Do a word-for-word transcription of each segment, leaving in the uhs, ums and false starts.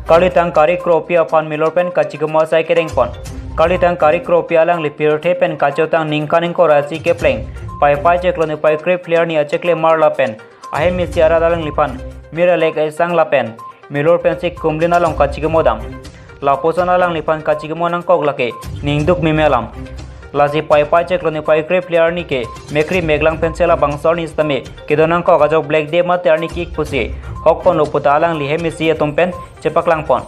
Karlitang Kari Kropi aphan milor pen kachikimo asai kedengpon. Karlitang Kari Kropi alangli pirthe pen kachotang ningkan ingkoi ra isi kepleng Paipai chiklo niphai krephli arni achiklo March lapen ahem isi arat alangliphan mir alek esang lapen milor pensi Kumlin along kachikimo dam. Lapuson alangliphan kachikimo nangkok lake ningduk meme alam. Lasi Paipai chiklo niphai krephli arni ke mekri meklang pensi labangso arni sitame kedo nangkok ajok Black Day mate arni kik pusi hokponlo puta alangli hem isi atum pen chepaklangpon.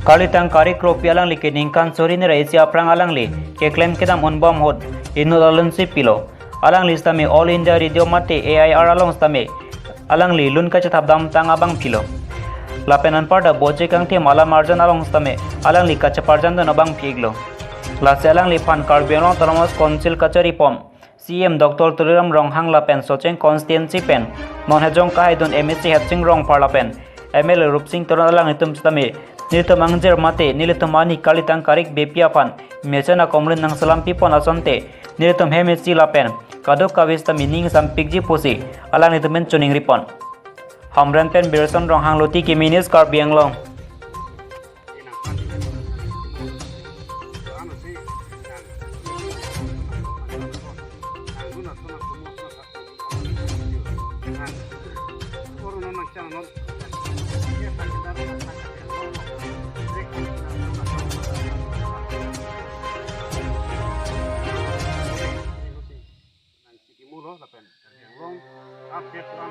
Karlitang Kari Kropi alangli ke ningkan suri ni ra isi aphrang alangli keklem kedam unbom ahut inut alun si pilo. Alangli sitame All India Radio mate A I R along sitame alangli lun kachethap damtang abang pilo. Lapen anparta boche kangthim alam arjan along sitame alangli kacheparjandun abang pi-iklo. Lasi alangliphan Karbi Anglong Autonomous Council kachari pon C E M Doctor Tuliram Ronghang lapen Socheng constituency pen non hejong kahaidun M A C Hetsing Rongphar lapen M L A Rupsing Teron alanglitum sitame nelitum angjir mate nelitum ani Karlitang Kari Kropi aphan mesen akomlin nangselam pipon asonte nelitum hem isi lapen kadokave sitame ning sampikji pusi alanglitum pen choningripon. Hamren pen Birson Ronghang, Luti Kimi News, Karbi Anglong. Nangchikimo lo lapen Karbi Anglong update lang.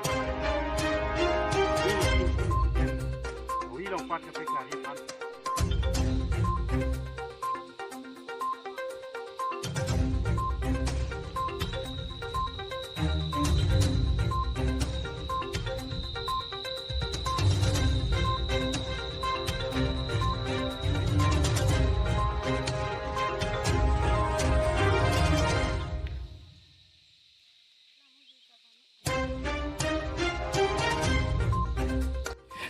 Wi long pat kaprek lari pan.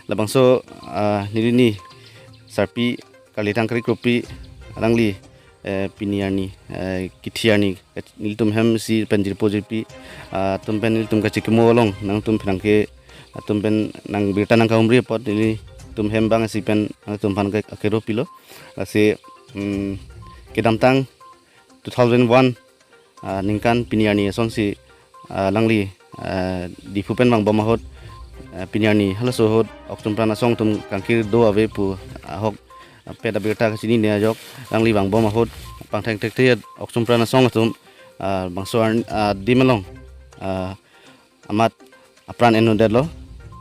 Labangso, ah, neli ni sarpi Karlitang Kari Kropi alangli, eh, pini arni, eh, kithi arni, eh, nelitum hem isi pen jirpo jirpi, ah, atum pen nelitum kachikimo along nangtum pherangke atum pen nang birta nangkahumri apot nelitum hem abang isi pen nangtum aphan ke akero pilo. Lasi, mm, kedamtang two thousand one, ah, ningkan pini arni asonsi, ah, alangli, ah, Diphu pen vangbom ahut, ah, pini arni halaso ahut Okchumpran asong atum kangkir do ave pu ahok, ah, pet abirta kachinine ajok alangli vangbom ahut pangthek thekthe Okchumpran asong atum, ah, bangso arni, ah, adim along, ah, amat apran en-un detlo.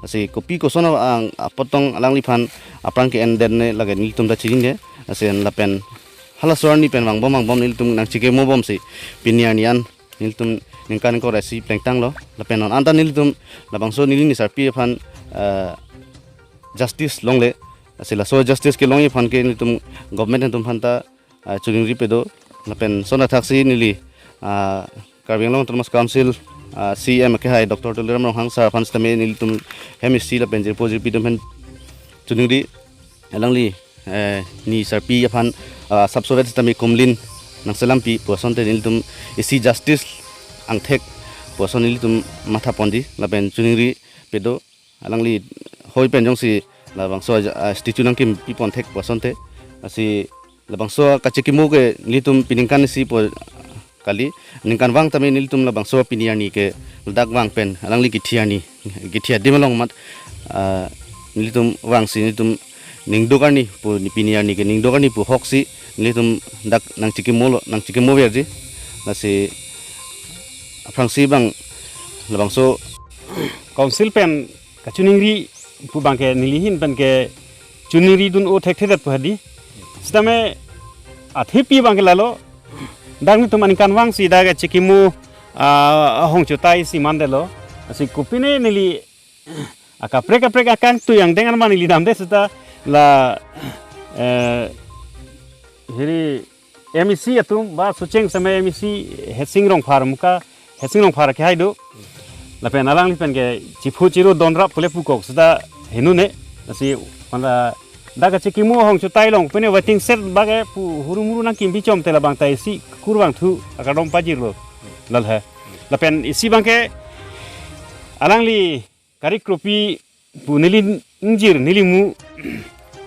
Lasi kopi koson ang apotong alangliphan apran ke-en detne lake nelitum ta chinine. Lasi lapen halaso arni pen vangbom vangbom nelitum nangchikimo bomsi pini arni an nelitum ningkan ingkoi ra isi plengtanglo. Lapen non anta nelitum labangso neli ni sarpi aphan, eh, justice longle. Lasi laso justice kelongji aphan ke nelitum government atum aphan ta, ah, choningri pado. Lapen son athaksi neli, ah, Karbi Anglong Autonomous Council, ah, C E M akehai Doctor Tuliram Ronghang sir aphan sitame nelitum hem isi lapen jirpo jirpi atum aphan choningri. Alangli, eh, ni sarpi aphan, ah, sap sovet sitame Kumlin nangselam pi pu asonte nelitum isi justice angthek pu ason nelitum matha ponji lapen choningri pado. Alangli hoi pen jongsi labangso, ah, statue nangkim pipon thek pu asonte. Lasi labangso kachikimo ke nelitum piningkan isi pu kali, ningkan vang tame nelitum labangso pini arni ke ladak vang pen alangli kithi arni, kithi adim along amat, ah, nelitum vangsi nelitum ningduk arni pu, pini arni ke ningduk arni pu hoksi nelitum dak nangchikimolo, nangchikimo verji. Lasi aphrangsi abang labangso council pen kachoningri pu abang ke neli ahin pen ke choningridun-o thekthedet pu hadi. Sitame athepi abang ke lalo. Dak nelitum aningkan vangsi dak kachikimo, ah, ahong chotai si mandetlo. Lasi kopine neli akaprek kaprek akangtui angdeng anman neli damde seta la, eh, hiri M A C atum ba Socheng sitame M A C Hetsing Rongphar muka, Hetsing Rongphar akehai do. Lapen alangli pen ke chiphu chiru donrap pule pukok seta henune. Lasi pada dak kachikimo ahong chotai along pine waiting shed abang ke pu hurumuru nangkim bichom te labang ta isi kurvangthu akardom pajirlo. Lal he. Lapen isi abang ke alangli Kari Kropi pu neli ingjir neli mu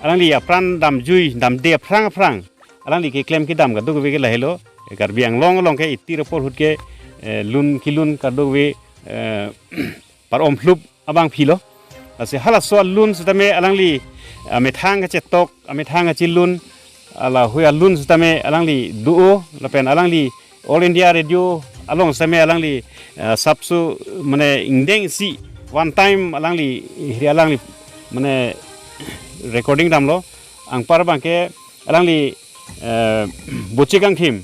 alangli apran damjui damde aphrang aphrang alangli keklem kedam kadokave ke lahelo. Karbi Anglong along ke itir apor ahut ke, eh, lun kelun kadokave, eh, par-om hlup abang philo. Lasi halaso alun sitame alangli, ah, methang kachetok, ah, methang kachelun, ah, lahei alun sitame alangli do-o lapen alangli All India Radio along sitame alangli, ah, sapso mane ingdeng isi one time alangli hiri alangli mane recording damlo. Anpar abang ke alangli, eh, Boche Kangthim,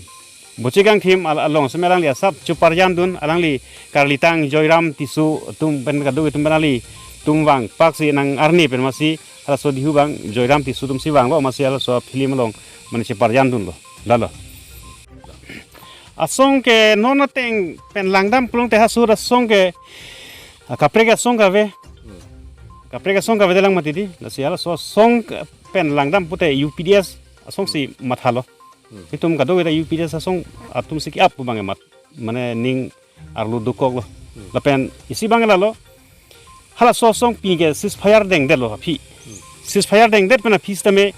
Boche Kangthim al-, along sitame alangli asap cheparjandun, alangli karlitang Joyram Tisso atum pen kadokave atum pen alitum vangpaksi nang arni pen masi halaso dihu abang Joyram Tisso atumsi vanglo, masi halaso film along mane cheparjandunlo. Lalo. Asong ke non ateng pen langdam pulote halaso asong ke, ah, kaprek asong kave. Kaprek asong kavedet lang mati di. Lasi halaso asong ke pen langdam pute U P D S asongsi mathalo. Hmm. Itum kadokave U P D S asong atumsi ke-ap abang emat. Mane ning arlo dokoklo. Hmm. Lapen isi abang lalo. Halaso asong pini ke ceasefire dengdetlo aphi. Hmm. Ceasefire dengdet pen aphi sitame,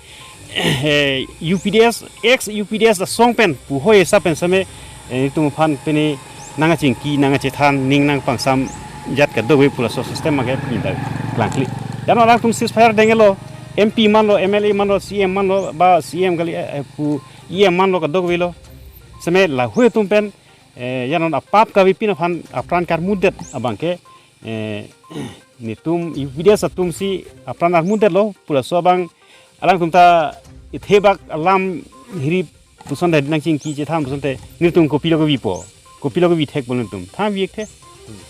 eh, U P D S, ex U P D S asong pen puhoi esa pen sitame, eh, itum aphan pini nangkachingki, nangkachethan, ning nangpangsam jat kadokave pu laso system abang ke pini ta klangkli. Jano alangtum ceasefire denglo, M P manlo, M L A manlo, C M manlo, ba C M kali, eh, eh, pu E M manlo kadokavelo. Sitame lahei atum pen, eh, jano apap kavepin aphan apran karmudet abang ke, eh, netum U P D S atumsi apran armudetlo pu laso abang alangtum ta ithebak alam hiri puson ta nangchingki chethan puson te netum kopilo kavepo, kopilo kavethekpo netum. Than vethek.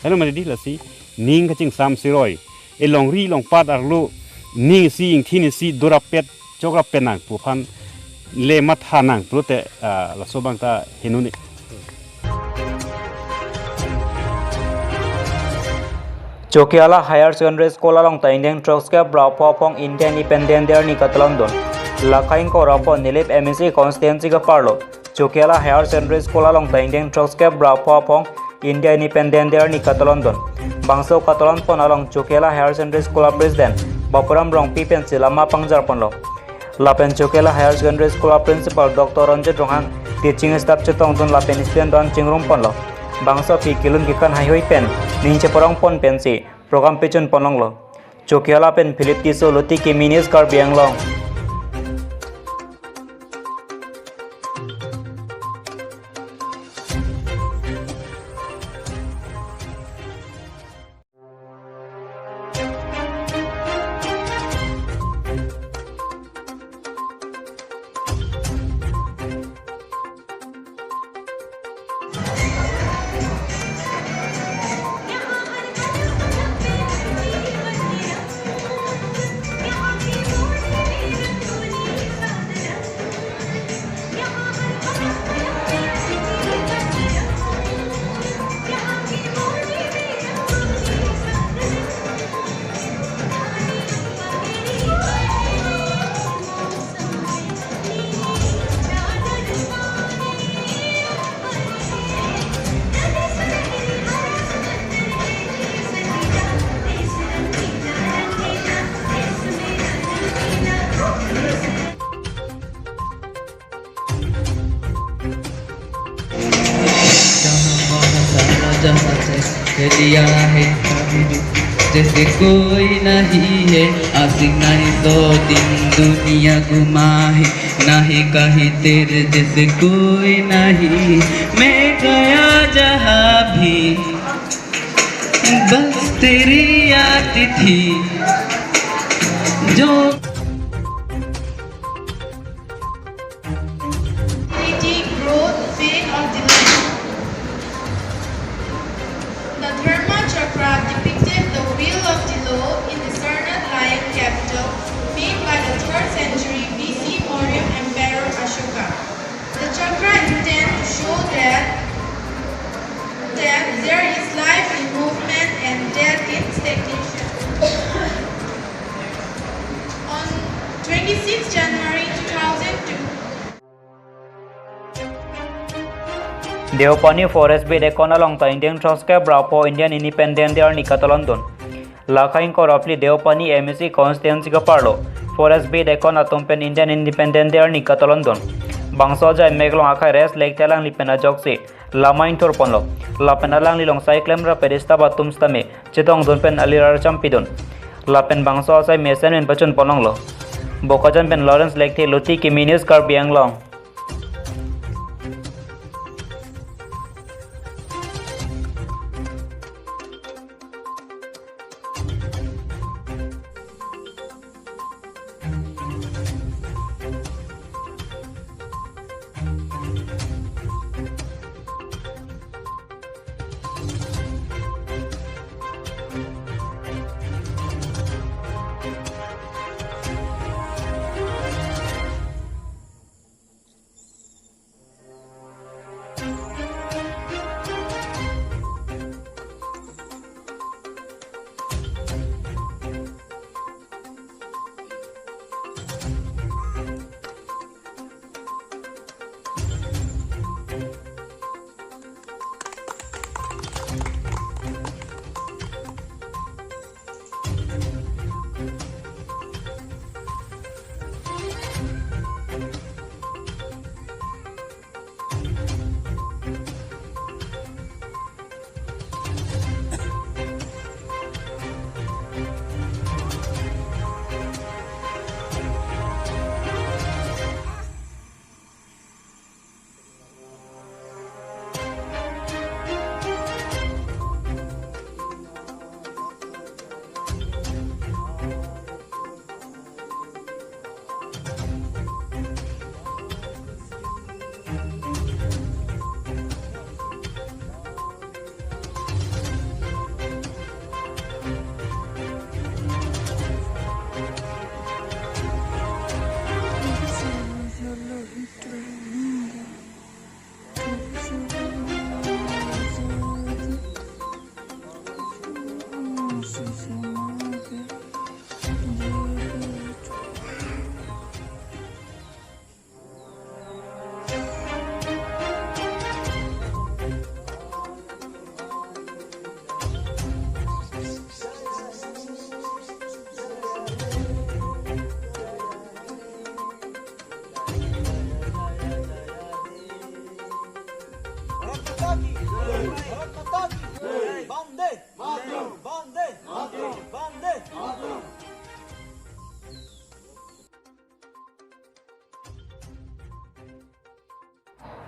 Helo mati di lasi ning kachingsam siroi. Elongri longpat arlo ning isi ingthin isi dorap pet chokrap pet nang pu aphan le matha nang pulote, ah, laso abang ta henone. Chokihola Higher Secondary School along ta ingdeng throksi ke bra pho aphong India Independence Day arni katalondun. Lakha ingkoi ra pho Nilip M A C constituency keparlo Chokihola Higher Secondary School along ta ingdeng throksi ke bra pho aphong India Independence Day arni katalondun. Bangso katalonpon along Chokihola Higher Secondary School a President Bapuram Rongpi pensi lama pangjarponlo. Lapen Chokihola Higher Secondary School a Principal Doctor Ranjit Ronghang, teaching staff chetongdun lapen student don chingrumponlo. Bangso aphi kelun kekan heihui pen ning cheparongpon pensi program pechunponlonglo. Chokihola pen Philip Tisso, Luti Kimi News, Karbi Anglong. जहाँ बहुत सारा जहाँ से है दिया है कभी भी, जैसे कोई नहीं है, आशिक नहीं सौ दिन दुनिया घुमा है, नहीं कहीं तेरे जैसे कोई नहीं, मैं गया जहाँ भी, बस तेरी याद थी जो Unity, growth, fate of the land. The Dharma Chakra depicted the wheel of the law in the Sarnath lion capital made by the third century B C Maurya Emperor Ashoka. The chakra intend to show that, that there is life in movement and death in stagnation. On twenty-sixth January two thousand two, Deopani Forest Beat Akon along ta ingdeng throksi ke bra pho Indian Independence Day arni katalondun. Lakhai ingkoi ra phli Deopani M A C constituency kaparlo Forest Beat Account atum pen Indian Independent Day arni katalon dun. Bangso ajai Meklong akhai Res Lekthe alangli pen ajoksi lama ingthur ponlo. Lapen alangli along sai klemrap pen staff atum sitame chetong dun pen alir arjam pidun. Lapen bangso asai mesen pen pachun ponlonglo. Bokajan pen Lawrence Lekthe, Luti Kimi News, Karbi Anglong. Bharat माता की जय। भारत माता की जय। वंदे मातरम। वंदे मातरम। वंदे Mataram.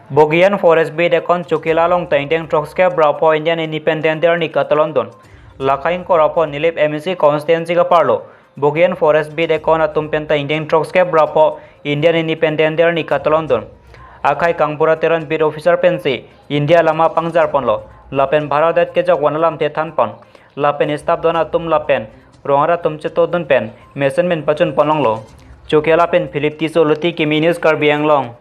Bogijan Forest Beat Account Chokihola along ta ingdeng throksi kep ra pho Indian Independent Day arni katalon dun. Lakhai ingkoi ra pho Nilip M A C constituency kaparlo Bogijan Forest Beat Account atum pen ta ingdeng throksi kep ra pho Indian Independent Day arni katalon dun. Akhai Kangbura Teron Beat Officer pensi India alama pangjar ponlo. Lapen Bharat det kejok van alamthe than pon. Lapen staff don atum lapen rong-ar atum cheto dun pen mesen pen pachun ponlonglo. Chokihola pen Philip Tisso, Luti Kimi News, Karbi Anglong.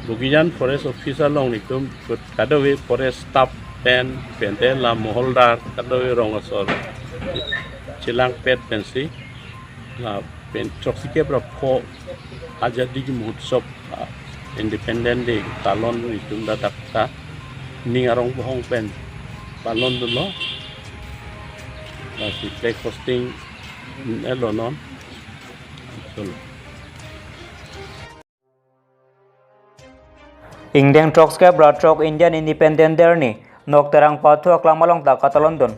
Bogijan Forest Office along nelitum kadokave forest staff pen, pen te la moholdar, kadokave rong asor chelangpet pensi lapen throksi kep ra pho Azadi Ki Mahotsav, ah, Independent Day talon nelitum dak ta ning arong bohong pen talon dunlo. Lasi flag hoisting elo non. Ingdeng throksi ra throk Indian Independence Day arni Nokterang pathu aklam along ta katalondun.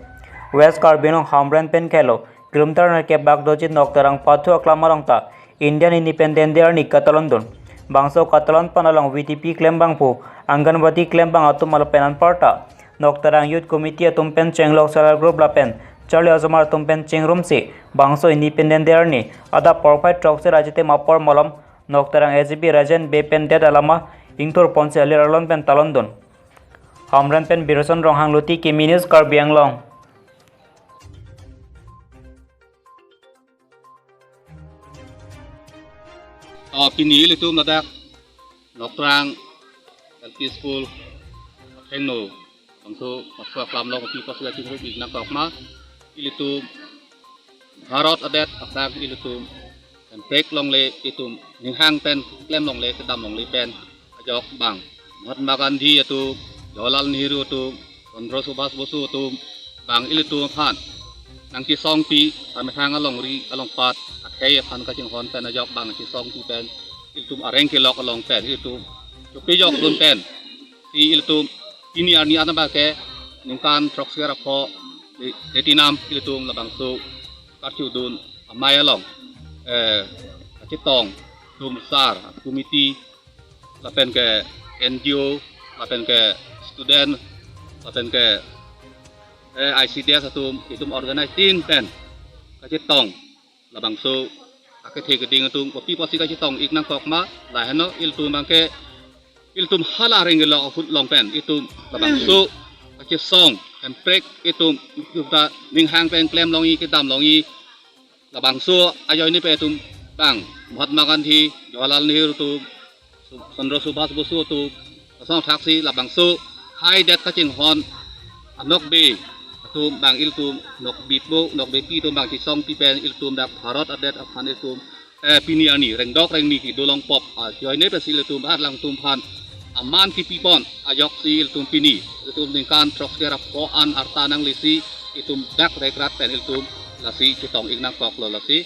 West Karbi Anglong Hamren pen kelo kilometer nerkep bak doji Nokterang pathu aklam along ta Indian Independence Day arni katalondun. Bangso katalon pan along V D P klem abangphu, Anganwadi klem abang atum lapen anparta Nokterang Youth Committee atum pen chenglok self help group lapen charli osomar atum pen chingrumsi bangso Independence Day arni adap porphai throksi ra chitim apor malom Nokterang S G B Rajen Bey pen det alama ingthur ponsi alir alon pen talondun. Hamren pen Birson Ronghang, Luti Kimi News, Karbi Anglong. To pini ilitum ladak Nokterang L P School athengno bangso pathu aklam along kopi pusi kachingrum-ik nangkok ma, ilitum Bharat adet athak ilitum hemprek longle, itum ninghang pen klem longle, kedam longle pen ajok bang Mahatma Gandhi atum, Jawaharlal Nehru atum, Chandra Subhas Bosu atum bang ilitum aphan nangkesongpi, amethang alongri alongpat akhei aphan kachinghon pen ajok bang nangkesongpi pen ilitum areng kelok along pen ilitum chopejok dun pen si ilitum pini arni anaba ke ningkan throksi ra pho, di, di tinam ilitum labangso karchudun amei along, eh, kachetong atum sar committee lapen ke N G O lapen ke student lapen ke, eh, I C D S atum, itum organize tin pen kachetong labangso akethe keding atum kopi pusi kachetong-ik nangkok ma, lahenlo ilitum abangke ilitum hala areng kelok ahut along pen itum labangso kachesong hemprek itum, itum ta ninghang pen klem longji, kedam longji, labangso ajoine pen itum bang Mahatma Gandhi, Jawaharlal Nehru atum, Su-, Chandra Subhas Bosu atum, lason thaksi labangso haidet kachinghon anokbe atum bang ilitum nokbitbo, nokbepi atum bang chesongpi pen ilitum dak Bharat adet aphan ilitum, eh, pini arni rengdok rengni kedo longpo ajoine pensi ilitum arlangtum aphan aman kepipon ajoksi ilitum pini ilitum ningkan throksi ra pho an arta nanglesi itum dak rekrat pen ilitum lasi chetong-ik nangkoklo lasi.